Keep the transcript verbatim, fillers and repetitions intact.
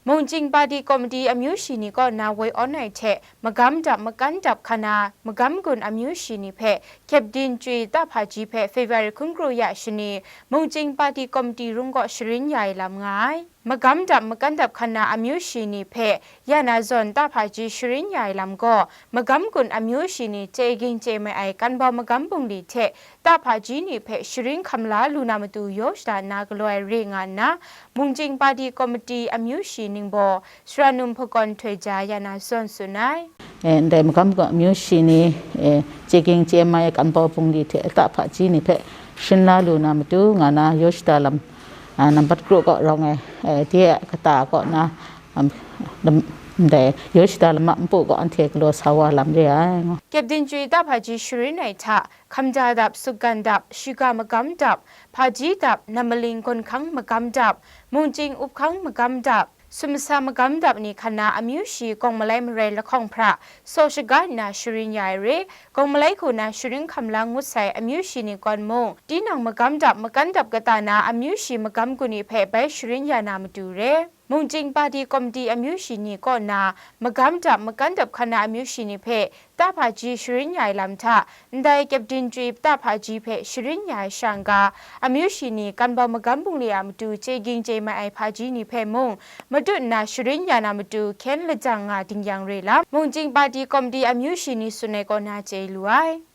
Mungchying Padi Komiti amyu shi ni kaw na woi awn ai hte, magam dap, makan dap hkan na, magam gun amyu shi ni hpe, Kyepdin Chwi Tahpaji hpe February hkun kru ya shani, Mungchying Padi Komiti rung kaw sharin ya ai lam nga ai. Magam dap, makan dap hkan na amyu shi ni hpe ya na zawn Tahpaji sharin ya ai lam gaw, magam gun amyu shi ni chye ging chye mai ai Kanbau magam bungli hte Tahpaji ni hpe sharin hkam la lu na matu yaw shada nna galaw ai re nga nna, Mungchying Padi Komiti amyu shi ningbaw, Sara Num Hpakawn Htoi Ja ya na zawn tsun ai. E, ndai magam gun amyu shi ni, e, chye ging chye mai ai Kanbau bungli hte Tahpaji ni hpe sharin la lu na matu nga na yaw shada lam, a, nambat kru kaw rawng ai, e, de a kata kaw na, am, lam, ndai yaw shada lam a npu gaw anhte galaw sa wa lam re ai. Kyepdin Chwi Tahpaji sharin ai hta, Hkamda Dap, Sukgan Dap, Shiga Magam Dap, Hpaji Dap, Namaling Gawnhkang Magam Dap, Mungchying Uphkang Magam Dap, Sumsa Magam Dap ni hkan na amyu shi Gawng Malai marai lahkawng hpra saw shaga nna sharin ya ai re, Gawng Malai hku na sharin hkam la ngut sai amyu shi ni kawn mung, Tinang Magam Dap, Makan Dap kata na amyu shi magam gun ni hpe bai sharin ya na matu re. Mungchying Padi Komiti amyu shi ni kaw na magam dap, makan dap hkan na amyu shi ni hpe Tahpaji sharin ya ai lam hta, ndai Kyepdin Chwi Tahpaji hpe sharin ya ai sha n-ga, amyu shi ni Kanbau magam bungli a matu chye ging chye mai ai hpaji ni hpe mung matut nna sharin ya na matu hkyen lajang nga ding yang re lam, Mungchying Padi Komiti amyu shi ni tsun ai kaw na chye lu ai.